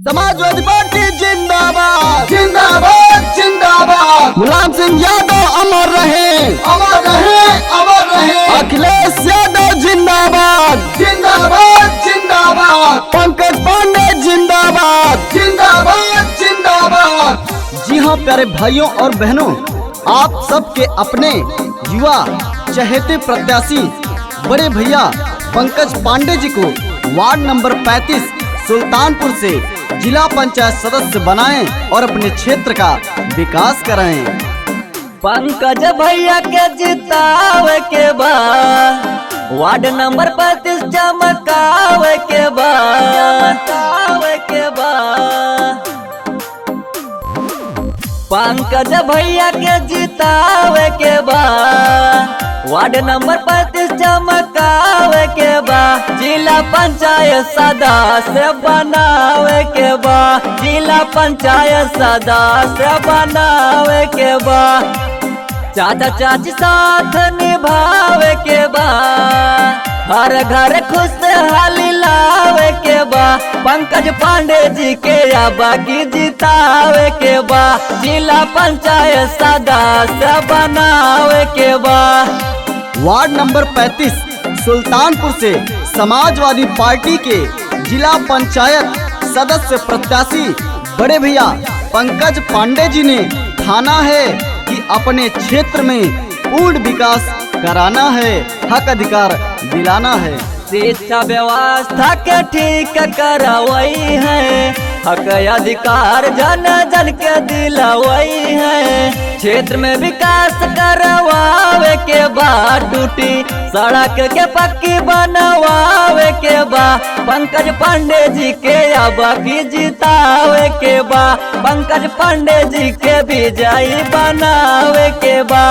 समाजवादी पार्टी जिंदाबाद जिंदाबाद जिंदाबाद। मुलायम सिंह यादव अमर रहे, अमर रहे, अमर रहे। अखिलेश यादव जिंदाबाद जिंदाबाद जिंदाबाद। पंकज पांडे जिंदाबाद जिंदाबाद जिंदाबाद। जी हाँ प्यारे भाइयों और बहनों, आप सबके अपने युवा चहेते प्रत्याशी बड़े भैया पंकज पांडे जी को वार्ड नंबर 35 सुल्तानपुर से जिला पंचायत सदस्य बनाएं और अपने क्षेत्र का विकास कराएं। पंकज भैया के जितावे के बा, वार्ड नंबर 35 चमकावे के बा, के बा। पंकज भैया के जितावे के बा, वार्ड नंबर 35 चमकावे के बा। जिला पंचायत सदस्य बनावे के बा, जिला पंचायत सदस्य बनावे के बा। चाचा चाची साथ निभावे के बा, हर घर खुशहाली लावे के बा। पंकज पांडे जी के बाकी जितावे के बा, जिला पंचायत सदस्य बनावे के बा। वार्ड नंबर 35 सुल्तानपुर से समाजवादी पार्टी के जिला पंचायत सदस्य प्रत्याशी बड़े भैया पंकज पांडे जी ने ठाना है कि अपने क्षेत्र में पूर्ण विकास कराना है, हक अधिकार दिलाना है। शिक्षा व्यवस्था के ठीक करवई है, हक अधिकार जन जन के दिलवई है। क्षेत्र में विकास करवावे के बा, टूटी सड़क के पक्की बनवावे के बा। पंकज पांडे जी के बाकी जितावे के बा, पंकज पांडे जी के विजयी बनावे के बा।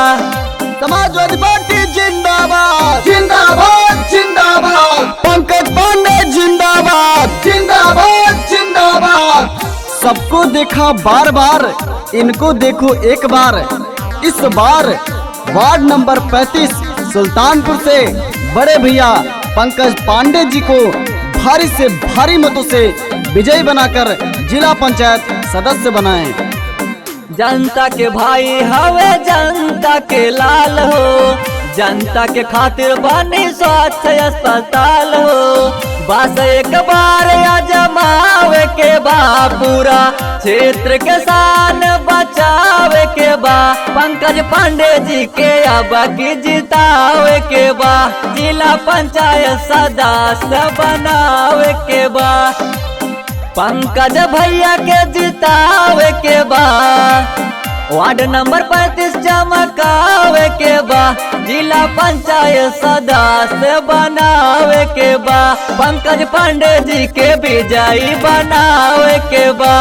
समाजवादी पार्टी जिंदाबाद जिंदाबाद जिंदाबाद। पंकज पांडे जिंदाबाद जिंदाबाद जिंदाबाद। सबको देखा बार बार, इनको देखो एक बार। इस बार वार्ड नंबर 35 सुल्तानपुर से बड़े भैया पंकज पांडे जी को भारी से भारी मतों से विजयी बनाकर जिला पंचायत सदस्य बनाएं। जनता के भाई हवे जनता के लाल हो, जनता के खातिर बनी स्वच्छ अस्पताल हो। बस एक बार अजमावे के बा, पूरा क्षेत्र के शान बचावे के बा। पंकज पांडे जी के बाकी जितावे के बा, जिला पंचायत सदस्य बनावे के बा। पंकज भैया के जितावे के बा, वार्ड नंबर 35 चमकावे के बा। जिला पंचायत सदस्य बनावे के बा, पंकज पांडे जी के विजयी बनावे के बा।